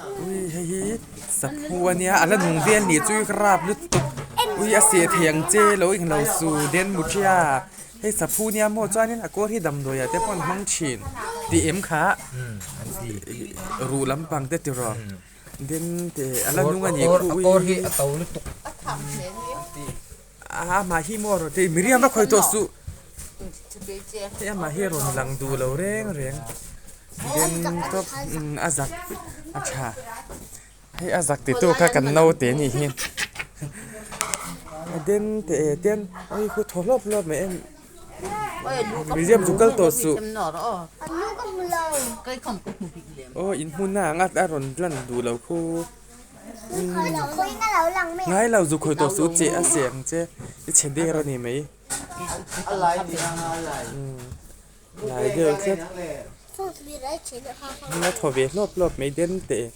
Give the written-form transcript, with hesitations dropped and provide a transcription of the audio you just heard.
Ui hei hi saphu ania a la nung vel nih chu ka rap lutuk ui a seh thei ang che lo englo su den mutria hei saphu nia maw chuanin a kawr hi damdawi ah te pawh an hmang thin tih em kha ruh lampang te tiraw den teh a la nung anih khu ui amah hi maw rawn tih miriam a khawi tawh suh hei amah hi a rawn lang duh lo reng reng den tawp a zak a tha hei a zak titu kha kan naute anih hi den teh e ten hei khu thaw hlawp hlawp mai em museum chu kal tawh suh aw in hmun a ang a a rawn lan duh lo khu. Ngai lo zu khawi tawh suh che a seh ang che i chhe der a ni mai lai deuh tlat a thaw ve hlawp hlawp mai den teh.